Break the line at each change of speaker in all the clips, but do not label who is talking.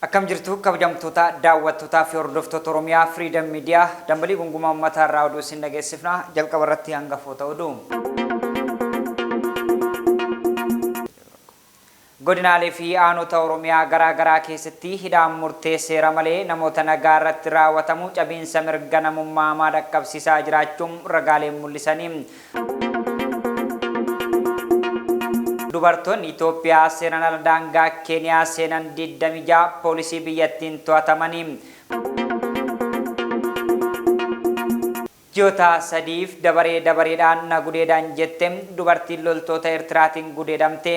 Akkam jirtu kabajamtoota daawwattootaa fi hordoftoota Oromiyaa Freedom Media dambalii gungumaa uummataa irraa oduu isin dhageessifna. Jalqaba irratti hangafoota oduu. Godinaalee fi aanota Oromiyaa garaa garaa keessatti hidhaan murtee seera malee namoota nagaa irratti raawwatamu cabiinsa mirga namummaa hamaa dhaqqabsiisaa jiraachuun ragaaleen mul'isanii. Dubartoonni Itoophiyaa seeraan ala daangaa Keeniyaa seenan 26 poolisii biyyattiin to'atamanii. Ji'oota sadiif dabaree dabareedhaan na gudeedan jette dubartiin loltoota Eertiraatiin gudeedamte.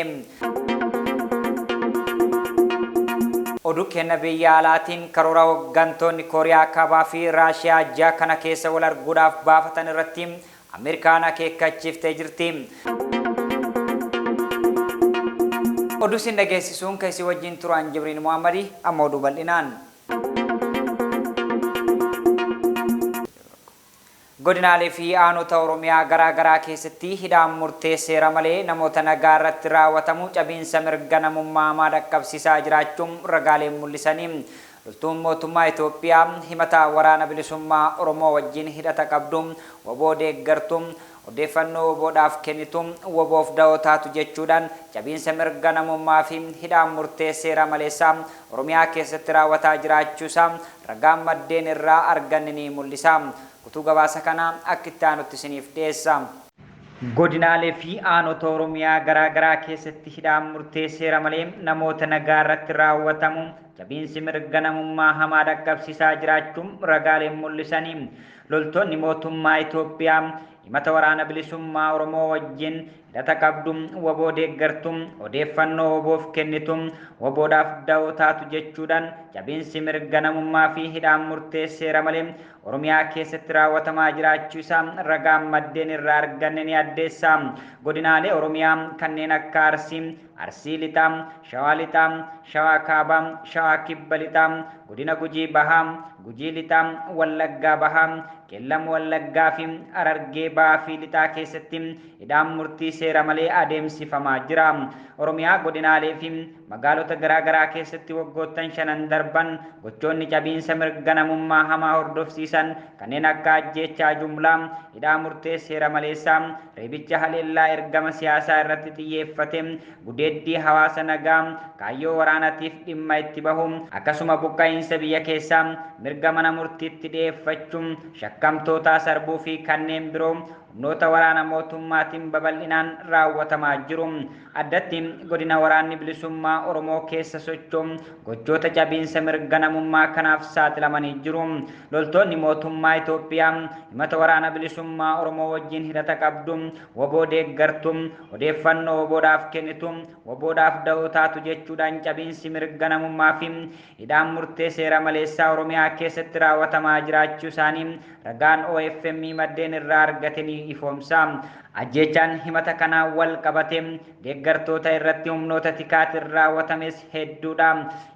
Oduu kenna biyya alaatiin karoora hooggantoonni Kooriyaa Kaabaa fi Raashiyaa ji'a kana keessa wal arguudhaaf baafatan irratti Ameerikaan akeekkachiiftee jirti. Oduu isin dhageessisuun kan isin wajjin turan Jibriil Muhammadii amma oduu bal'inaan. Godinaalee fi aanota Oromiyaa garaa garaa keessatti hidhaan murtee seera malee namoota nagaa irratti raawwatamu cabiinsa mirga namummaa hamaa dhaqqabsiisaa jiraachuun ragaaleen mul'isanii. Loltuun mootummaa Itoophiyaa himata waraana bilisummaa Oromoo wajjin hidhata qabdu, WBO deeggartu, odeeffannoo WBOdhaaf kennitu, WBOf da'oo taatu jechuudhaan cabiinsa mirga namummaa fi hidhaan murtee seera maleessaa Oromiyaa keessatti raawwataa jiraachuusaa ragaan maddeen irraa arganne ni mul'isa. Kutuu gabaasa kanaa akka itti aanutti isiniif dhiyeessa. Godinaalee fi aanota Oromiyaa garaa garaa keessatti hidhaan murtee seera malee namoota nagaa irratti raawwatamu cabiinsi mirga namummaa hamaa dhaqqabsiisaa jiraachuun ragaaleen mul'isanii. Loltoonni mootummaa Itoophiyaa himata waraana bilisummaa Oromoo wajjin hidhata qabdu, WBO deeggartu, odeeffannoo WBOf kennitu, WBOdhaaf da'oo taatu jechuudhaan cabiinsi mirga namummaa fi hidhaan murtee seera malee Oromiyaa keessatti raawwatamaa jiraachuu isaa ragaan maddeen irraa arganne ni addeessa. Godinaalee Oromiyaa kanneen akka Arsii, Arsii Lixaa, Shawaa Lixaa, Shawaa Kaabaa, Shawaa Kibba Lixaa, Godina Gujii Bahaa, Gujii Lixaa, Wallaggaa Bahaa, Qellam Wallaggaa fi Harargee Bahaa fi Lixaa keessatti hidhaan murtii seera malee adeemsifamaa jira. Oromiyaa godinaalee fi magaalota garaa garaa keessatti waggoottan shanan darban gochoonni cabiinsa mirga namummaa hamaa hordofsiisan kanneen akka ajjeechaa jumlaa, hidhaa murtee seera maleessaa, reebicha haleellaa ergama siyaasaa irratti xiyyeeffate, gudeeddii hawaasa nagaa kaayyoo waraanatiif dhimma itti bahu, akkasuma buqqa'iinsa biyya keessaa mirga mana murtiitti dhiyeeffachuu, shakkamtootaa sarbuu fi kanneen biroo humnoota waraana mootummaatiin babal'inaan raawwatamaa jiru. Addatti godina waraanni bilisummaa Oromoo keessa socho'u gochoota cabiinsa mirga namummaa kanaaf saaxilamanii jiru. Loltoonni mootummaa Itoophiyaa himata waraana bilisummaa Oromoo wajjin hidhata qabdu, WBO deeggartu, odeeffannoo WBOdhaaf kennitu, WBOdhaaf da'oo taatu jechuudhaan cabiinsi mirga namummaa fi hidhaan murtee seera maleessaa Oromiyaa keessatti raawwatamaa jiraachuu isaanii ragaan OFM maddeen irraa argate ni ifoomsa. Ajjeechaan himata kanaan wal qabate deeggartoota irratti humnoota tikaatiin raawwatames hedduudha.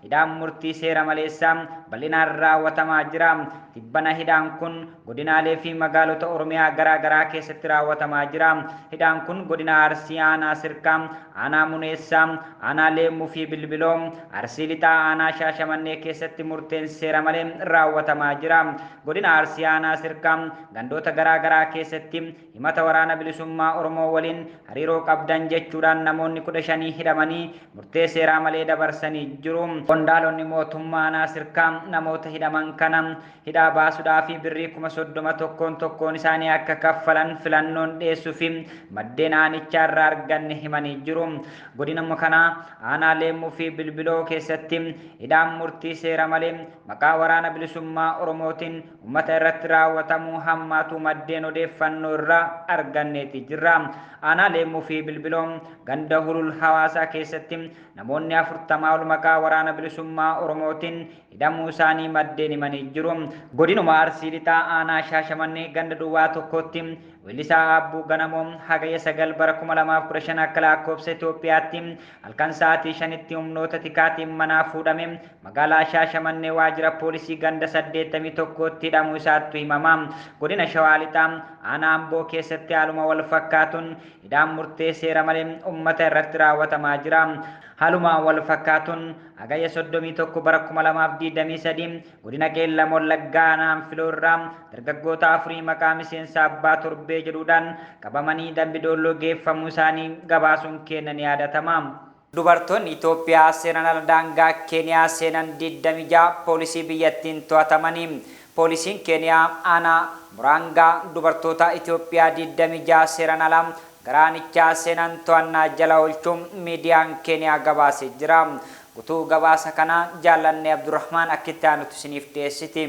Hidhaan murtii seera maleessaa bal'inaan raawwatamaa jira. Tibbana hidhaan kun godinaalee fi magaalota Oromiyaa garaa garaa keessatti raawwatamaa jira. Hidhaan kun godina Arsii aanaa Sirkaa, aanaa Muneessaa, aanaa Leemmuu fi Bilbiloo, Arsii Lixaa aanaa Shaashamannee keessatti murteen seera malee raawwatamaa jira. Godina Arsii aanaa Sirkaa gandoota garaa garaa keessatti himata waraana bilisummaa Oromoo waliin hariiroo qabdan jechuudhaan namoonni 15 hidhamanii murtee seeraa malee dabarsanii jiru. Qondaalonni mootummaa aanaa Sirkaa namoota hidhaman kana hidhaa baasuudhaa fi birrii 30,000 tokkoon tokkoon isaanii akka kaffalan filannoon dhiyeessuu fi maddeen aanichaa irraa arganne himanii jiru. Godina kanaa aanaa Leemmuu fi Bilbiloo keessatti hidhaan murtii seera malee maqaa waraana bilisummaa Oromootiin uummata irratti raawwatamuu hammaatu maddeen odeeffannoo irraa arganneeti jirra. Aanaa Leemmuu fi Bilbiloo ganda Hulul hawaasaa keessatti namoonni 40 ol maqaa waraana bilisummaa Oromootiin hidhamuu isaanii maddeen himanii jiru. Godinuma Arsii Lixaa aanaa Shaashamannee ganda duwwaa tokkotti weellisaa Aabbuu Ganamoo hagayya 9 bara 2015 akka lakkoofsa Itoophiyaatti halkan sa'aatii 5tti humnoota tikaatiin manaa fuudhame magaalaa Shaashamannee waajjira poolisii ganda 81tti hidhamuu isaattu himama. Godina Shawaa Lixaa aanaa Amboo keessatti haaluma wal wal fakkaatuun hidhaan murtee seera malee uummata irratti raawwatamaa jira. Haaluma wal fakkaatuun Hagayya 31 bara 2023 godina Qeellam Wallaggaa aanaa Anfiloo irraa dargaggoota afurii maqaa miseensa abbaa torbee jedhuudhaan qabamanii Dambi Doolloo geeffamuu isaanii gabaasuun keenya ni yaadatama. Dubartoonni Itoophiyaa seeraan ala daangaa Keeniyaa seenan 26 poolisii biyyattiin to'atamanii. Poolisiin Keeniyaa aanaa Muraangaa dubartoota Itoophiyaa 26 seeraan ala gara aanichaa seenan to'annaa jala oolchuun miidiyaan Keeniyaa gabaasee jira. Guutuu gabaasa kanaa Jaallannee Abdurrahmaan akka itti aanutti isiniif dhiyeessiti.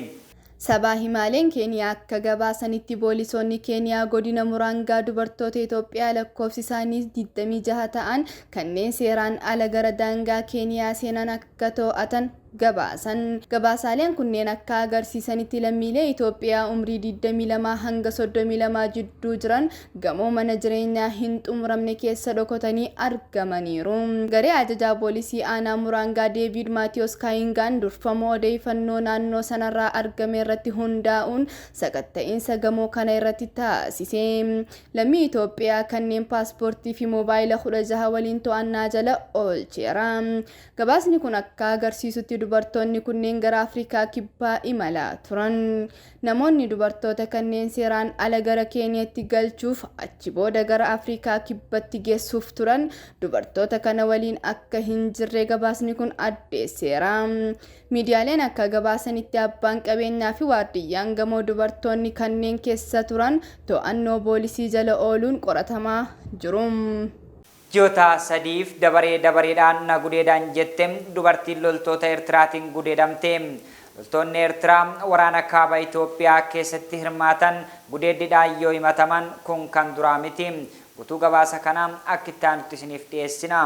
Sabaa himaaleen Keeniyaa akka gabaasanitti, poolisoonni Keeniyaa godina Muraangaa dubartoota Itoophiyaa lakkoofsi isaanii 26 ta'an kanneen seeraan ala gara daangaa Keeniyaa seenan akka to'atan gabaasan. Gabaasaaleen kunneen akka agarsiisanitti, lammiilee Itoophiyaa umrii 22 hanga 32 jidduu jiran gamoo mana jireenyaa hin xumuramne keessa dhokatanii argamaniiru. Garee ajajaa poolisii aanaa Muraangaa Deevid Maatiyos Kaayingaan durfamu odeeffannoo naannoo sanarraa argame irratti hundaa'uun sakatta'iinsa gamoo kana irratti taasise. Lammii Itoophiyaa kanneen paaspoortii fi moobaayila 16 waliin to'annaa jala oolcheera. Gabaasni kun akka agarsiisutti, dubartoonni kunneen gara Afrikaa Kibbaa imalaa turan. Namoonni dubartoota kanneen seeraan ala gara Keeniyaatti galchuuf achi booda gara Afrikaa Kibbatti geessuuf turan dubartoota kana waliin akka hin jirre gabaasni kun addeesseera. Miidiyaaleen akka gabaasanitti, abbaan qabeenyaa fi waardiyyaan gamoo dubartoonni kanneen keessa turan to'annoo poolisii jala ooluun qoratamaa jiru.
Ji'oota 3f dabaree dabareedhaan na gudeedan jette dubartiin loltoota Eertiraatiin gudeedamte. Loltoonni Eertiraa waraana kaaba Itoophiyaa keessatti hirmaatan gudeeddidhaan yoo himataman kun kan duraa miti. Guutuu gabaasa kanaa akka itti aanutti isiniif dhiyeessina.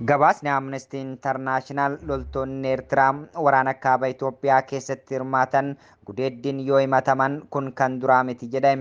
Gabaasni Amnesty International loltoonni Eertiraa waraana kaaba Itoophiyaa keessatti hirmaatan gudeeddiin yoo himataman kun kan duraa miti jedhe.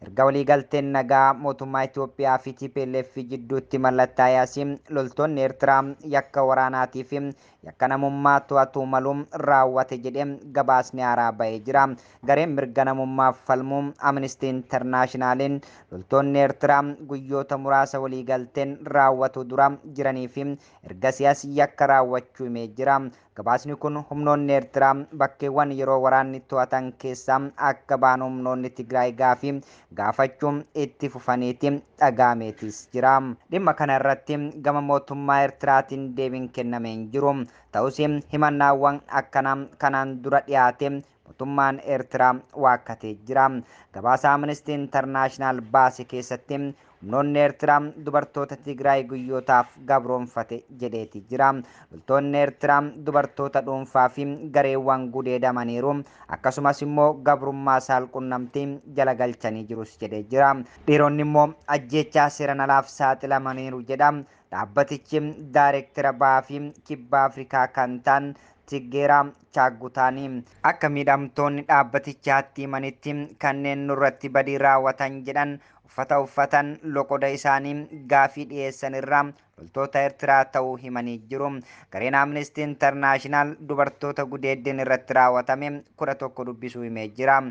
Erga waliigalteen nagaa mootummaa Itoophiyaa fi TPLF jidduutti mallattaa'e loltoonni Eertiraa yakka waraanaatii fi yakka namummaa to'atuu maluun raawwate jedhee gabaasni haaraa bahee jira. Gareen mirga namummaaf falmuu Amnesty Internationaliin loltoonni Eertiraa guyyoota muraasa waliigalteen raawwatu dura jiranii fi ergasii as yakka raawwachuu himee jira. Gabaasni kun humnoonni Eertiraa bakkeewwan yeroo waraanni to'atan keessaa akka ba'an humnoonni Tigraay gaafii gaafachuun itti fufaniiti dhagaameetis jira. Dhimma kana irratti gama mootummaa Eertiraatiin deebiin kennamee hin jiru. Ta'us, himannaawwan akkanaa kanaan dura dhiyaate mootummaan Eertiraa waakkatee jira. Gabaasa Amnesty International baase keessatti humnoonni Eertiraa dubartoota Tigraay guyyootaaf gabroonfate jedheeti jira. Loltoonni Eertiraa dubartoota dhuunfaa fi gareewwan gudeedamaniiru. Akkasumas immoo gabrummaa saalqunnamtii jala galchanii jirus jedhee jira. Dhiironni immoo ajjeechaa seeraan alaaf saaxilamaniiru jedha. Dhaabbatichi daayireektara bahaa fi kibba Afrikaa kan ta'an Tiggeeraa Chaaggutaanii akka miidhamtoonni dhaabbatichaatti himanitti, kanneen nurratti badii raawwatan jedhan uffata uffatan loqoda isaanii gaafii dhiyeessan irraa loltoota Eertiraa ta'uu himanii jiru. Gareen Amnesty International dubartoota gudeeddiin irratti raawwatame 11 dubbisuu himee jira.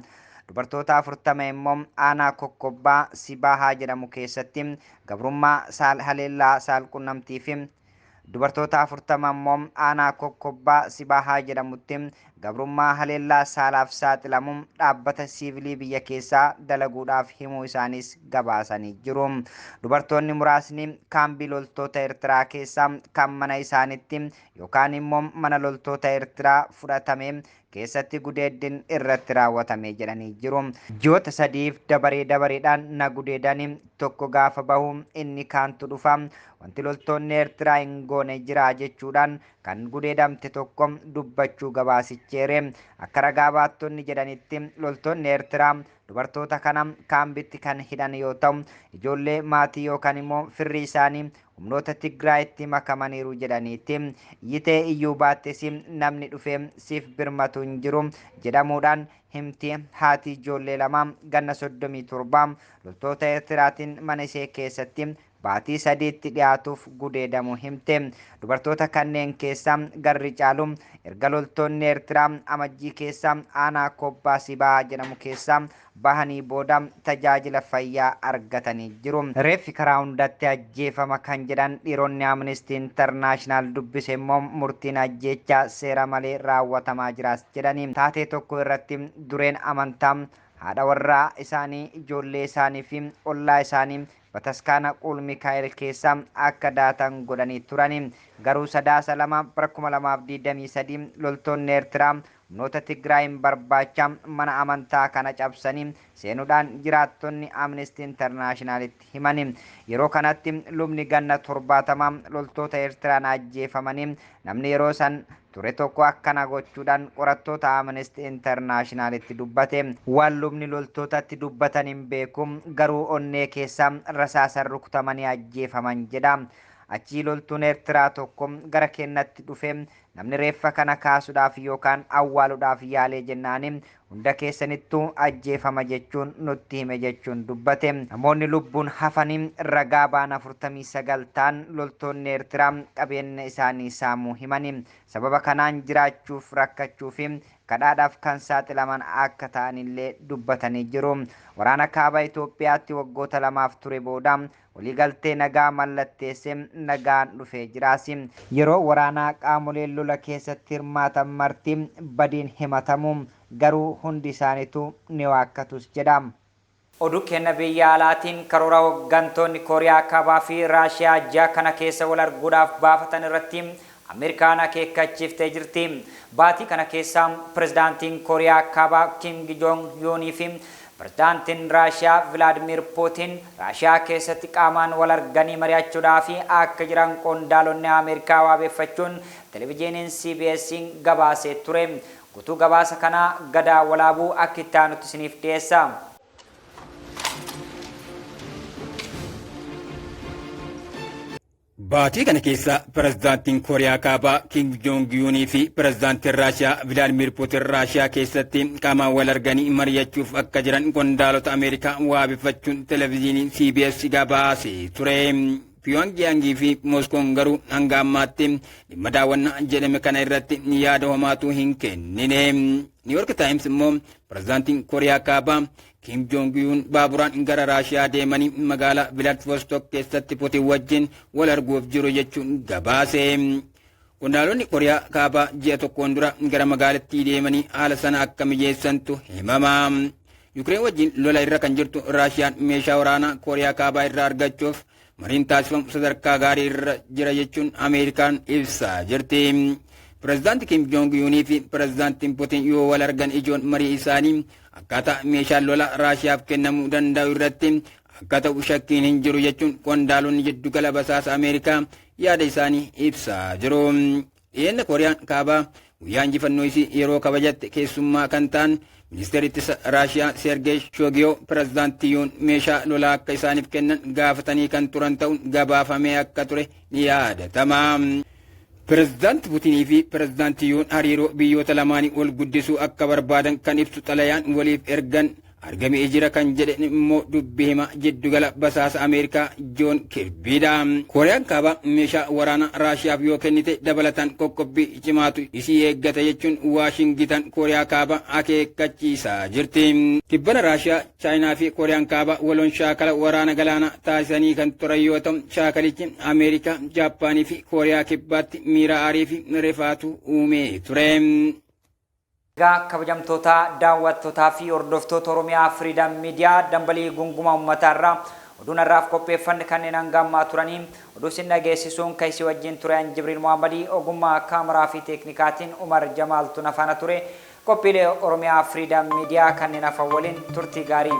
Dubartoota 40 immoo aanaa Kokkobbaa Sibahaa jedhamu keessatti gabrummaa saal haleellaa saalqunnamtii fi dubartoota 40 immoo aanaa Kokkobbaa Sibahaa jedhamutti gabrummaa haleellaa saalaaf saaxilamuun dhaabbata siivilii biyya keessaa dalaguudhaaf himuu isaanis gabaasanii jiru. Dubartoonni muraasni kaambii loltoota Eertiraa keessaa kan mana isaanitti yookaan immoo mana loltoota Eertiraa fudhatame keessatti gudeeddiin irratti raawwatame jedhanii jiru. Ji'oota 3f dabaree dabareedhaan na gudeedanii, tokko gaafa bahu inni kaantu dhufa. Wanti loltoonni Eertiraa hin goone jira jechuudhaan kan gudeedamte tokko dubbachuu gabaasicheere. Akka ragaa baattonni jedhanitti, loltoonni Eertiraa dubartoota kana kaambitti kan hidhan yoo ta'u, ijoollee maatii yookaan immoo firri isaanii humnoota Tigraayitti makamaniiru jedhaniiti. Iyyitee iyyuu baattes namni dhufee siif birmatu hin jiru jedhamuudhaan himti haati ijoollee lama ganna 37 loltoota Eertiraatiin mana ishee keessatti baatii 3tti dhiyaatuuf gudeedamuu himte. Dubartoota kanneen keessaa garri caalu erga loltoonni Eertiraa Amajjii keessa aanaa Kobbaa Sibaa jedhamu keessaa bahanii booda tajaajila fayyaa argatanii jiru. Reeffi karaa hundatti ajjeefama kan jedhan dhiironni Amnesty International dubbise immoo murtiin ajjeechaa seera malee raawwatamaa jiraas jedhani. Taatee tokko irratti dureen amantaa haadha warraa isaanii, ijoollee isaanii fi ollaa isaanii bataskaana Quul Mikaa'el keessa akka daatan godhanii turani. Garuu Sadaasa 2 bara 2023 loltoonni Eertiraa humnoota Tigraayin barbaacha mana amantaa kana cabsanii seenuudhaan jiraattonni Amnesty Internationalitti himani. Yeroo kanatti lubni ganna 70 loltoota Eertiraan ajjeefamanii namni yeroo san ture tokko akkana gochuudhaan qorattoota Amnesty Internationalitti dubbate. Waan lubni loltootatti dubbatan hin beeku, garuu onnee keessa rasaasan rukutamanii ajjeefaman jedha. Achii loltuun Eertiraa tokko gara keenyatti dhufe, namni reeffa kana kaasuudhaaf yookaan awwaaluudhaaf yaalee jennaani hunda keessanittuu ajjeefama jechuun nutti hime jechuun dubbate. Namoonni lubbuun hafanii ragaa ba'an 49 ta'an loltoonni Eertiraa qabeenya isaanii saamuu himani. Sababa kanaan jiraachuuf rakkachuu fi kadhaadhaaf kan saaxilaman akka ta'anillee dubbatanii jiru. Waraana kaaba Itoophiyaatti waggoota 2f ture booda waliigaltee nagaa mallatteessee nagaan dhufee jiraas. Yeroo waraanaa qaamoleen lola keessatti hirmaatan marti badiin himatamu, garuu hundi isaaniitu ni waakkatus jedha. Oduu kenna biyya alaatiin karoora hooggantoonni Kooriyaa Kaabaa fi Raashiyaa ji'a kana keessa wal arguudhaaf baafatan irratti Ameerikaan akeekkachiiftee jirti. Baatii kana keessa pirezidaantiin Kooriyaa Kaabaa Kim Jong Yoonii fi pirezidaantiin Raashiyaa Vilaadimir Puutin Raashiyaa keessatti qaamaan wal arganii mari'achuudhaaf akka jiran qondaalonni Ameerikaa waabeeffachuun televizyiiniin CBS gabaasee ture. Guutuu gabaasa kanaa Gadaa Walaabuu akka itti aanutti isiniif dhiyeessa.
Baatii kana keessa pirezidaantiin Kooriyaa Kaabaa Kim Jong Unii fi pirezidaantiin Raashiyaa Vilaadimir Puutin Raashiyaa keessatti qaamaan wal arganii mari'achuuf akka jiran qondaalota Ameerikaa waabeffachuun televizyiiniin CBS gabaasee ture. Pyongyangii fi Moskoon garuu hanga ammaatti dhimma daawwannaa jedhame kana irratti yaada homaatu hin kennine. New York Times immoo pirezidaantiin Kooriyaa Kaabaa Kim Jong Un baaburaan gara Raashiyaa deemanii magaalaa Vladivostok keessatti Putin wajjin wal arguuf jiru jechuun gabaase. Qondaalonni Kooriyaa Kaabaa ji'a tokkoon dura gara magaalattii deemanii haala sana akka mijeessantu himama. Yukireen wajjin lola irra kan jirtu Raashiyaan meeshaa waraanaa Kooriyaa Kaabaa irraa argachuuf mariin taasifamu sadarkaa gaarii irra jira jechuun Ameerikaan ibsaa jirti. Pirezidaanti Kim Jong Unii fi pirezidaantiin Putin yoo wal argan ijoon marii isaanii akkaataa meeshaan lola Raashiyaaf kennamuu danda'u irratti akka ta'u shakkiin hin jiru jechuun qondaalonni jiddugala basaasa Ameerikaa yaada isaanii ibsaa jiru. Dhiyeenya Kooriyaan Kaabaa guyyaa injifannoo isii yeroo kabajatte keessummaa kan ta'an ministeerri ittisa Raashiyaa Sergei Shoigiyoo pirezidaantii Yuun meeshaa lolaa akka isaaniif kennan gaafatanii kan turan ta'uun gabaafamee akka ture ni yaadatama. Pirezidaanti Putinii fi pirezidaantii Yuun hariiroo biyyoota lamaanii wal guddisuu akka barbaadan kan ibsu xalayaan waliif ergan argamee jira kan jedhe immoo dubbi hima jiddugala basaasa Ameerikaa Joon Kirbiidha. Kooriyaan Kaabaa meeshaa waraanaa Raashiyaaf yoo kennite dabalataan qoqqobbii cimaatu isii eeggata jechuun Waashingitan Kooriyaa Kaabaa akeekkachiisaa jirti. Tibbana Raashiyaa, Chaayinaa fi Kooriyaan Kaabaa waloon shaakala waraana galaanaa taasisanii kan turan yoo ta'u, shaakalichi Ameerikaa, Jaappaanii fi Kooriyaa Kibbaatti miira aarii fi rifaatu uumee ture.
Egaa kabajamtoota daawwattootaa fi hordoftoota Oromiyaa Freedom Media dambalii gunguma uummataa irraa oduun har'aaf qopheeffanne kanneen hanga ammaa turanii oduu isin dhageessisuun kan isin wajjin ture an Jibriil Muhammadii ogummaa kaameraa fi teeknikaatiin Umar Jamaaltu na faana ture. Qophiilee Oromiyaa Freedom Media kanneen hafan waliin turtii gaarii.